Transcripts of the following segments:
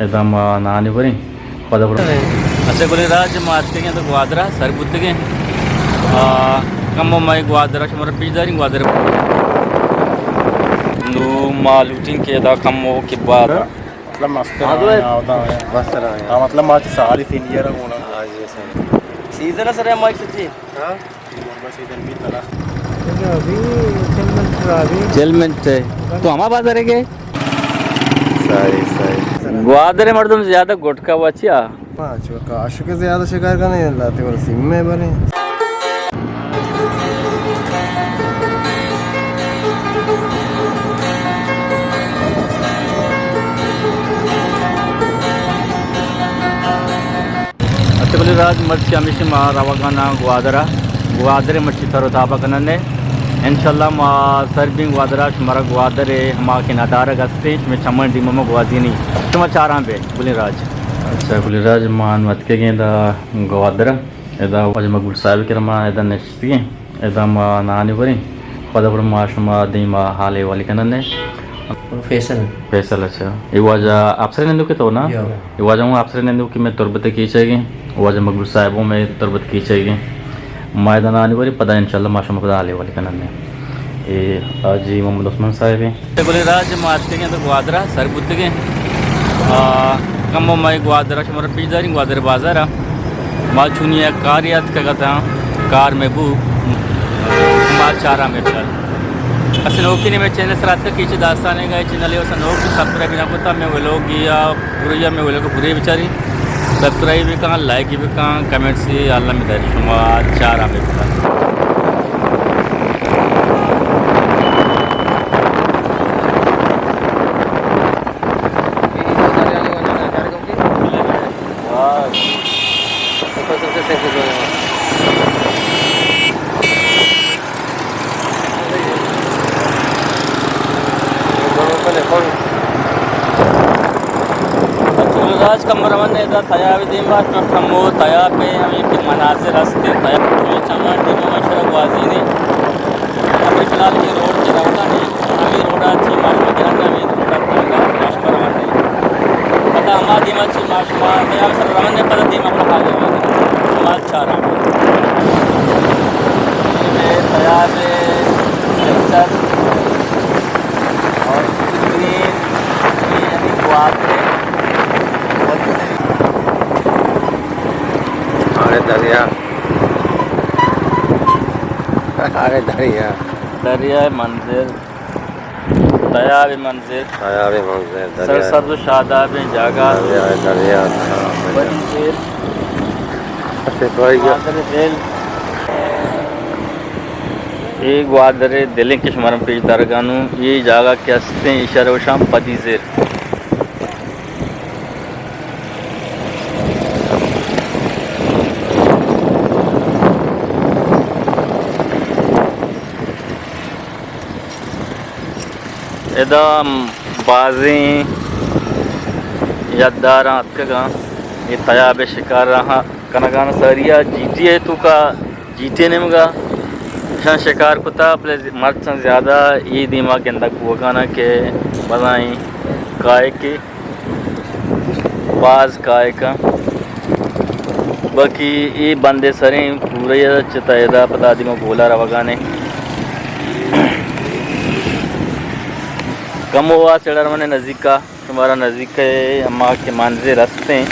ادا ما نانی بریں، پدا گڑا۔ اچھا گلیں راج، ما اتکگیں تو گوادر ءَ سر بوتگیں۔ آ، کمو ما گوادر ءَ شمارا پیش داریں، گوادر۔ نو ما لوٹیں کہ ادا کمو کہ بار۔ مطلب مست ہے، ہاں، ہاں، ہاں، ہاں۔ بس سر، ہاں۔ ہاں، مطلب ما چہ ساری سینئر ہوں نا۔ ہاں جی سر۔ سیزن ہے سر، ہماری سچی۔ ہاں؟ چل منٹ ہے۔ تو ہما بازار ہے کہ؟ ساری، ساری۔ گوادر مردم زیادہ گٹکا وچیا۔ ہاں، چو کاشو کے زیادہ شکار کرنے لاتے اور سیم میں بنے۔ اچھا، بلے راج مرچی ہمیشی ما روگانا گوادرا، گوادر مرچی تر و تابا کننے۔ انشاءاللہ ما سر بیں گوادرا، شمارا گوادر ہما کہ ندارگ ہستیں، شمے چمن دیما ما گوازینی۔ شما چاران بے، بلے راج۔ اچھا، بلے راج، ما انو اتکگیں دا گوادرا، ادا واجہ مقبول صاحب کرا ما ادا نشتگیں۔ ادا ما نانی بریں، پدا گڑا ما شما دیما حال احوالی کنن نے۔ فیصل۔ فیصل، اچھا۔ اے واجہ افسر نندو کہ تو نا؟ یا۔ اے واجہ ہوں افسر نندو کہ میں تربت کیچے گے، واجہ مقبول صاحب ہوں میں تربت کیچے گے۔ ما ادا نانی بریں، پدا انشاءاللہ ما شما پدا حال احوالی کنن نے۔ اے حاجی محمد عثمان صاحب ہیں۔ گلیں راج، ما اتکگیں تو گوادر ءَ سر بوتگیں۔ آ، کمو مئے گوادر ءَ شمارا پیش داریں، گوادر بازار ءَ۔ ما چونی یک کارے اتکگ اتاں، کار مئے بو، ما چاراں مئے بلال۔ اسے نوکی نے مئے چینل سر اتکگ، کیچے داستانے گئے چینل ءَ اسے نوک سبسکرائب نہ کتا، مئے ولوگ یا پوریا مئے ولوگ پورے بچاری۔ سبسکرائب بکن، لائک بکن، کمنٹ سے اللہ مئے داری، شما چاراں مئے بلال۔ راج کمر من ادا تیاب دیما، چون کمو تیاب ہے، ہمیں کہ مناظر ہستے، تیاب چمان دیما مشرق واضح نہیں۔ ابھی فی الحال یہ روڈ چہ روگا نہیں، ہمیں روڈا چی ماشما گرنگا، ہمیں روڈا گرنگا ماشما روان نہیں۔ پتہ ہما دیما چی ماشما، تیاب سر روان نہیں، پتہ دیما پر حال ہے۔ ہما چارا۔ یہ تیاب ہے، اور کتنی، یہ ابھی گوادر ہے۔ ارے دریا۔ ارے دریا۔ دریائے منظر، تیاب منظر، تیاب منظر، دریا۔ سرسبز و شاداب جاگہ۔ دریا، دریا۔ پدی زیر۔ اچھا، تو آئی گیا۔ گوادر دل۔ اے گوادر دلیں کہ شمارا پیش دارگانوں، یہ جاگہ کہ ہستیں، اشارہ وشان پدی زیر۔ ادا بازیں یداراں اتکگاں، اے تیاب شکار رہا کنگان ساریا جیٹی ہے تو کا جیٹے نیمگا اشاں شکار کتا، بلے مرچاں زیادہ اے دیما گندگ بوگانا کہ بزائیں کائے کہ باز کائکاں۔ باقی اے بندے سریں پورے چتا ادا پدا دیما گولا روگانے۔ کمو آ سیڑا رونے نزدیکا۔ شمارا نزیک ءَ ہما کہ منظر ہستیں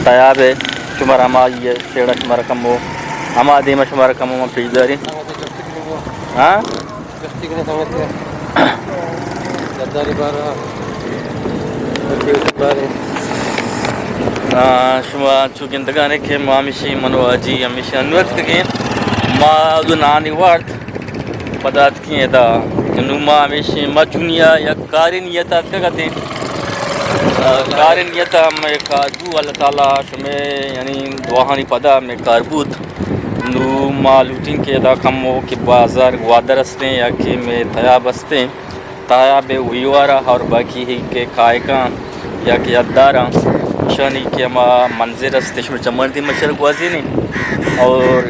تیاب ءَ، شمارا ہما یہ سیڑا شمارا کمو، ہما دیما شمارا کمو من پیش داریں۔ ہاں؟ ہاں، شما چو گندگانے کہ ما ہمیشی منواجی ہمیشی انوت کگیں، ما دو نانی وارت۔ پدا اتکیں ادا۔ نوں ما ہمیشیں ما چونیا یک کارے نیت اتکگ اتیں۔ آ، کارے نیت ہمے کار بو، اللہ تعالی شمے یعنی دعاہانی پدا ہمے کار بوت۔ نوں ما لوٹیں کہ ادا کمو کہ بازار گوادر ہستیں یا کہ مے تیاب ہستیں، تیاب ویوارا اور باقی ہی کہ کائکاں یا کہ یاداراں شانی کہ ہما منظر ہستیں شمے چمن دی مشر گوازینیں اور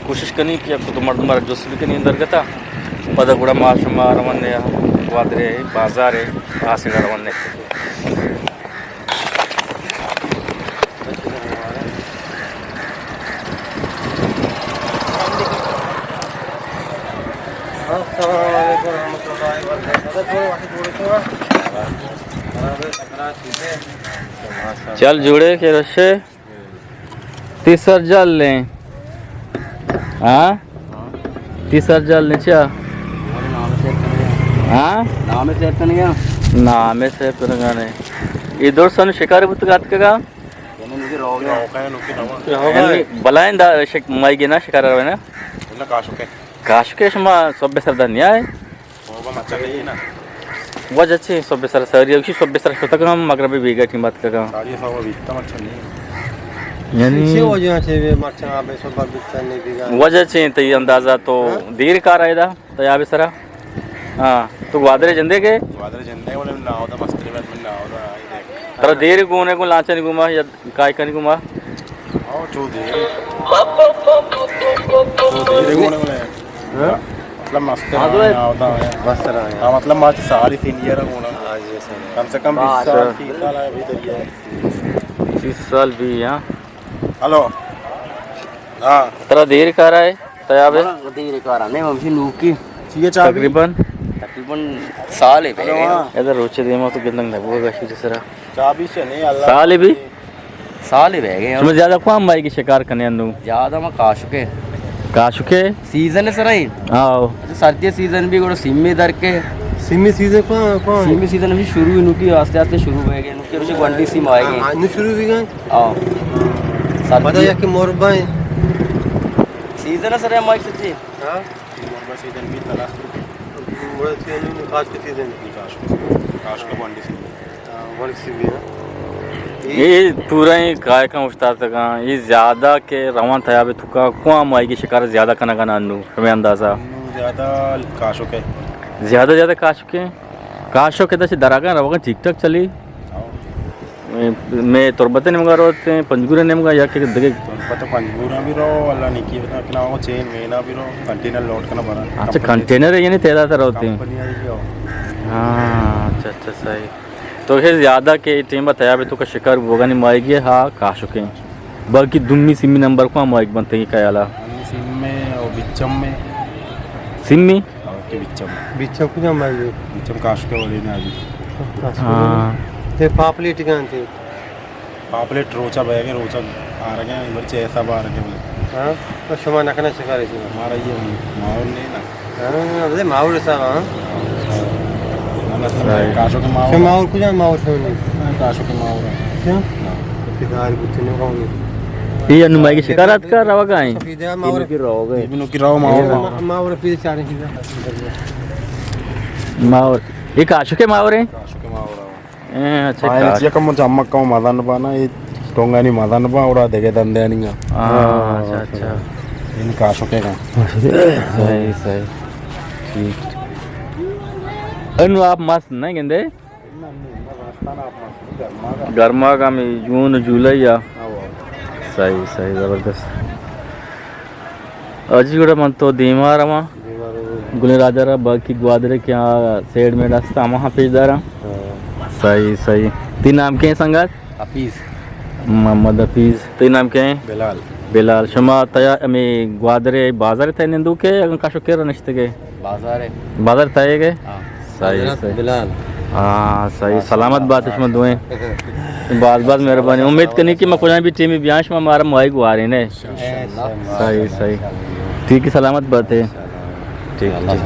کوشش کنیں کہ یک دو مردم را جست بکنیں درگتا، پدا گڑا ما شما رونے گوادرے بازارے آسے رونے۔ چل جوڑے کہ رشے۔ تئی سر جل لیں۔ ہاں؟ تئی سر جل لیں چیا؟ ہاں؟ نام سیو کنگا۔ نام سیو کنگا نے۔ اے درستانی شکار بوتگ اتکگا؟ یعنی بلائیں دا شک-، مائی گنا شکار روے نا؟ کاشکے۔ کاشکے شما سب سر دا نیا ہے؟ وجہ چے؟ صبح سر ساری اوشی، صبح سر شتگ ہم مغرب بیگا ٹیم اتکگ ہم۔ یعنی چے وجہ چے بے مرچاں آبے صبح بستر نہیں بیگا۔ وجہ چے تئی اندازہ تو ہاں؟ دیر کار آئے دا تیاب سرا۔ ہاں، تو گوادر جندے کے؟ گوادر جندے، ولی نہ ہوتا مستری بات میں نہ ہوتا۔ ترا دیر گونے کو لانچن گوما یا کائے کنی گوما؟ آؤ، چو دیر۔ چو دیر گونے کو لے۔ ہاں؟ مطلب مستر ہاں، تو آیا، آوتا آیا۔ مستر آیا۔ ہاں، مطلب مارچ ساری سینئر گونا۔ ہاں جی، سینئر۔ کم سے کم بیس سال، تیس سال آیا بھی دریا ہے۔ تیس سال بھی، ہاں۔ ہلو۔ ہاں۔ ترا دیر کارا ہے؟ تیاب ہے؟ ہاں، دیر کارا۔ نہیں، ہم سی نوکی۔ ٹھیک ہے، چابی؟ تقریباً؟ تقریباً سال ہے ہلو، پہلے۔ ہاں۔ ادھر روچے دیما تو گندگ نہ بوگا شو جسرا۔ چابی سے نہیں، اللہ سال ہے بھی؟ سال ہی بہ گئے ہم۔ شما زیادہ کون مائی کی شکار کنے انو؟ زیادہ ما کاشکے۔ کاشکے؟ سیزن ہے سر، ہاں۔ سردی سیزن بھی گڑا سیمی در کے۔ سیمی سیزن کون، کون؟ سیمی سیزن ابھی شروع ہی نوکی آستے آستے شروع ہو گئے۔ نوکی روچے گونڈی سیم آئے گی۔ ہاں، نو شروع بھی گئے۔ ہاں۔ سردی پتہ ہے کہ مربع ہے۔ سیزن ہے سر، ہماری سچی۔ ہاں۔ مربع سیزن بھی تلاش۔ مربع سیزن بھی کاشکے سیزن۔ کاشکے، کاشکے گونڈی سیم۔ اے پورا ایں کائکاں اوشتاتگاں، اے زیادہ کہ روان تیاب توکا کواں ماہیگی شکار زیادہ کنگا انو، شمے اندازہ؟ انو زیادہ کاشکے۔ زیادہ زیادہ کاشکے؟ کاشکے دا چہ دراگاں روگاں ٹھیک ٹھاک چلی؟ ہاں۔ اے، مے تربت نیمگا روت، پنجگور نیمگا یا کہ دگہ؟ تربت پنجگور بھی رو، اللہ نیکی بدا کنا ہو، چین مینا بھی رو، کنٹینر لوڈ کنا برا۔ اچھا، کنٹینر یعنی تعداد روتے ہیں۔ کمپنی آئی ہو۔ ہاں، اچھا، اچھا، صحیح۔ تو ہے زیادہ کہ ٹیم تیاب توکا شکار بوگانی ماہیگی ہا کاشکیں۔ باقی دومی سیمی نمبر کو ماہیگ بنتے ہیں خیالا۔ دومی سیم میں اور بچم میں۔ سیمی؟ اور کے بچم۔ بچم کو جام ماہیگی؟ بچم کاشکے والے نے ابھی۔ ہاں۔ تے پاپلیٹ کہاں تھے؟ پاپلیٹ روچا بہ گئے، روچا آ رہے ہیں، مرچی ایسا بار کے بولے۔ ہاں، تو شما نہ کنا شکار ہے شما؟ ہمارا یہ ماحول نہیں نا۔ ہاں، ابے ماحول ایسا، ہاں۔ ہاں، مطلب، صحیح۔ کاشکے ماحول۔ شما ماحول کجا ماحول شما نہیں؟ ہاں، کاشکے ماحول ہے۔ کیا؟ ہاں۔ تو کدار کچھ نہیں کہوں گے۔ یہ انو ماہیگی شکار اتکا روگا ہیں؟ سفیدہ ماحول۔ انو کی روگا ہیں۔ انو کی رو ماحول ہے۔ ما-، ماحول پھر چارے کی۔ ماحول۔ یہ کاشکے ماحول ہے؟ کاشکے ماحول ہے۔ اے، اچھا، آئے کار۔ چیا کم چمک کم مزن بانا، اے ٹونگانی مزن با، اوڑا دگہ دندیانی گا۔ ہاں، اچھا، اچھا۔ ان کاشکے گا۔ صحیح، صحیح۔ ٹھیک۔ انو آپ مست نہ گندے؟ گرما گا میں جون، جولائی آ۔ صحیح، صحیح، زبردست۔ اجی گڑا من تو دیما رواں۔ دیما رو۔ گلیں راجا را باقی گوادر کے آ سیڈ میں دستا ہم ہاں پیش داراں۔ ہاں۔ صحیح، صحیح۔ تئی نام کئے سنگت؟ حفیظ۔ محمد حفیظ۔ تئی نام کئے؟ بلال۔ بلال۔ شما تیا ہمیں گوادر بازار تھے نندو کے اگر کاشو کر نشتے گئے؟ بازار ہے۔ بازار تھے گئے؟ ہاں۔ صحیح، حضرت صحیح۔ بلال۔ ہاں، صحیح۔ سلامت بات شما دوئیں۔ باز باز مہربانی۔ امید کنی کہ ما کجا بھی ٹیم بیاں شما مارا ماہیگ واریں نے۔ صحیح، صحیح۔ ٹھیک ہے، سلامت بات ہے۔ ٹھیک، ٹھیک۔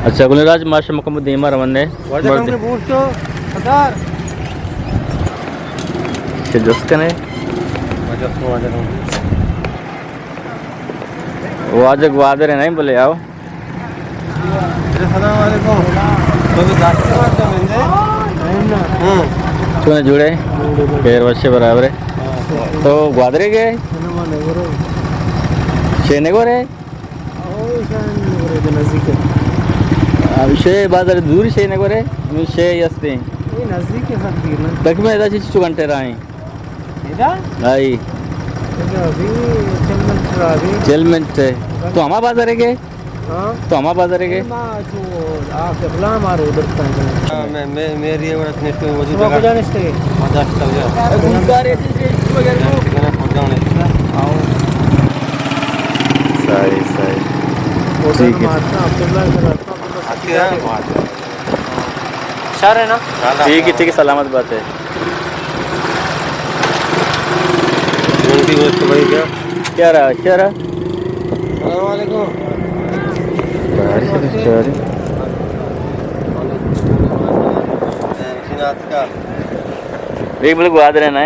اچھا، گلیں راج، ما شما کم دیما رونے۔ واجہ کم کے بوشتو، سردار۔ چہ جست کنے؟ واجہ کو، واجہ کو۔ واجہ گوادر نہیں بولے آؤ۔ السلام علیکم۔ تو بھی دس کے بعد تو ملے؟ ہاں۔ تو نے جوڑے؟ خیر وشے برابر ہے۔ ہاں۔ تو گوادرے گئے؟ شے نگورے؟ شے بازار دور شے نگورے؟ شے یستے؟ نزدیک ہے سب۔ تک میں ادا چچو گھنٹے رائیں۔ ادا؟ آئی۔ ادا ابھی چل منٹ رہا ابھی۔ چل منٹ ہے۔ تو ہما بازار ہے گئے؟ ہاں۔ تو ہما بازار ہے گئے؟ ما تو آ قبلہ ہمارا ادھر تھا۔ ہاں، میں، میں، میری عورت نے تو وجود صبح لگا۔ کجا نشتے؟ مدرسہ جا۔ اے گنگارے تھی، تھی، تھی، وغیرہ کو۔ میرا خود جانے۔ آؤ۔ صحیح، صحیح۔ ادھر ٹھیک ہے۔ مارتا عبداللہ سے رہتا۔ شر ہے نا؟ ٹھیک ہے، ٹھیک ہے، سلامت بات ہے۔ کیا رہا، کیا رہا؟ السلام علیکم۔ دیکھ، بولے گوادر ہے نا؟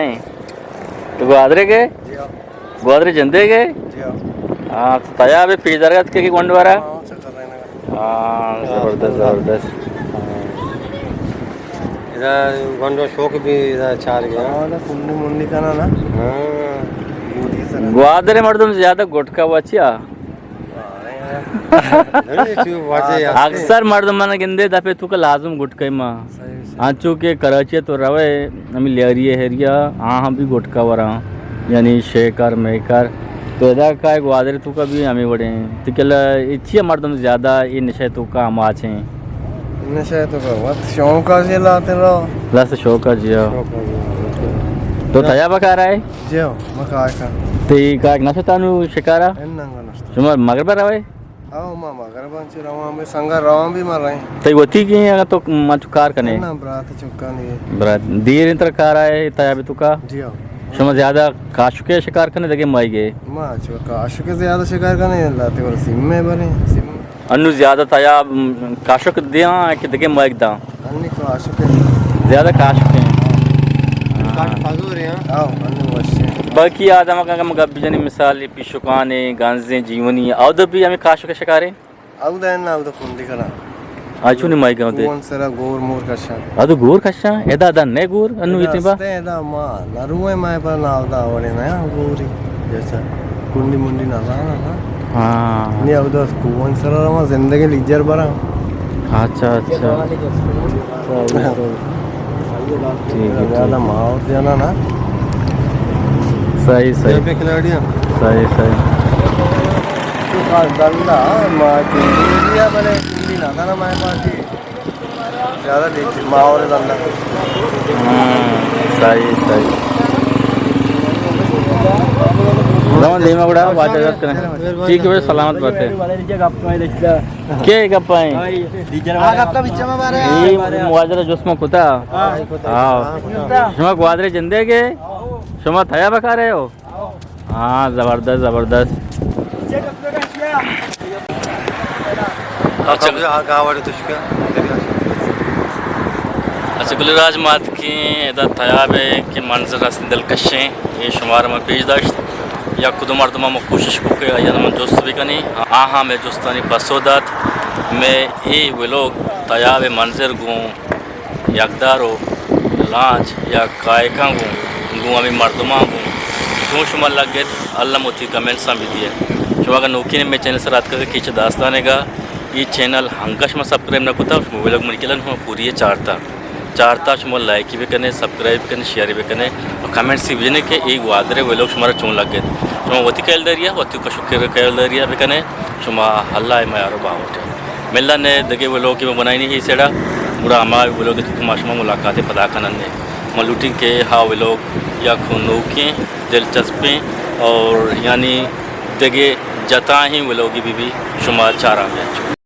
تو گوادر گئے؟ جی ہاں۔ گوادر جندے گئے؟ جی ہاں۔ ہاں، تو تیاب پیش درگت کے گونڈوارا؟ ہاں، چکر رہنا۔ ہاں، زبردست، زبردست۔ ادا گونڈو شوق بھی ادا چار گیا۔ ہاں، ادا کنڈی منڈی کنا نا۔ ہاں۔ گوادر مردم زیادہ گٹکا وچیا۔ اکثر مردم من گندے دپے تو کہ لازم گٹکے ما۔ انچو کہ کراچی تو روئے، ہمیں لیاری ایریا، آ ہم بھی گٹکا وراں، یعنی شیکر میکر۔ تو ادا کا گوادر تو کا بھی ہمیں وڑے ہیں۔ تو کلا اچھی مردم زیادہ یہ نشے تو کا ہم آچ ہیں۔ نشے تو کا وقت شوق کا جی لاتے رہو۔ لس شوق کا جی ہو۔ تو تیا بکا رہا ہے؟ جی ہو، مکا کا۔ تو یہ کا نشے تانو شکارا؟ شما مغرب روئے؟ او ما مغرباں چہ رواں، ہمے سنگا رواں بھی ما رہیں۔ تئی وتی کی اگاں تو ما چو کار کنے؟ نہ، برات چکانی۔ برات، دیر انت کار آئے، تیاب تو کا؟ جی ہاں۔ شما زیادہ کاشکے شکار کنے دگے مائی گے؟ ما چو کاشکے زیادہ شکار کنے، لاتے ور سیم میں برے، سیم۔ انو زیادہ تیاب، م، کاشک دیاں کہ دگے مائی داں؟ انی کاشکے۔ زیادہ کاشکے۔ کاٹ پزور ہیں۔ آو، انی وش ہیں۔ باقی آدم اگاں گپ بجنی مثال پیشکانے، گنزیں جیونی، او دبی ہمیں کاشک شکارے؟ او دا نا، او دا کنڈی کنا۔ آ چونی مائی گاں دے؟ کوہن سرا گور مور کشاں۔ آ تو گور کشاں؟ ادا دا نے گور؟ انو ادا ایتیں با؟ استے، ادا ما نروے مائی پر نا، او دا وڑے نا گوری۔ جیسا کنڈی منڈی نہ رہا نا۔ ہاں۔ نی او دا کوہن سرا رہا زندگی لیجر برا۔ اچھا، اچھا۔ ٹھیک ہے، زیادہ ٹھیک۔ ماحول دینا نا۔ صحیح، صحیح۔ صحیح، صحیح۔ تو خاص دندا، ما ایریا بلے کنڈی نہ کنا مائے پاسی۔ زیادہ دیکھ ماحول دندا۔ ہاں، صحیح، صحیح۔ زمان دیما گڑا واجہ کریں۔ ٹھیک ہے، سلامت بات ہے۔ کے گپائیں؟ اے مواجرہ جسم کتا۔ ہاں۔ شما گوادر جندے گے؟ شما تھیا بکا رہے ہو؟ ہاں، زبردست، زبردست۔ اچھا۔ اچھا، گل راج مات کی ادا تھیا بے کہ منظر است دلکشیں، اے شمار من پیش داشت۔ یک دو مردم ما کوشش کو کہ آیان من جست بکنی، آہاں میں جستانی پسو دات۔ میں اے ولوگ تیاب منظر گوں یکدار و لانچ یا کائکاں گوں، گوں ہمیں مردماں گوں چون شما لگت، الم وتی کمنٹساں بدیے۔ شما اگر نوکین میں چینل سر آتکا کہ کیچ داستانے گا، یہ چینل ہنگا شما سبسکرائب نہ کتا، شما ولوگ منی کلن شما پوری چارتا۔ چارتا شما لائکی بکنے، سبسکرائب بکنے، شیئر بکنے اور کمنٹس بجنے کہ اے گوادر ولوگ شمارا چون لگت۔ شما وتی کیل دریا، وتی کشک کیل دریا بکنے، شما اللہ میارو باوٹے۔ ملن دگے ولوگ کہ بنائینی ہی سیڑا، گڑا ہما ولوگ تو ما شما ملاقات پدا کنن۔ ما لوٹیں کہ ہا ولوگ یا کو نوکیں، دلچسپیں اور یعنی دگے جتاہیں ولوگی بھی، بھی شما چاران بچو۔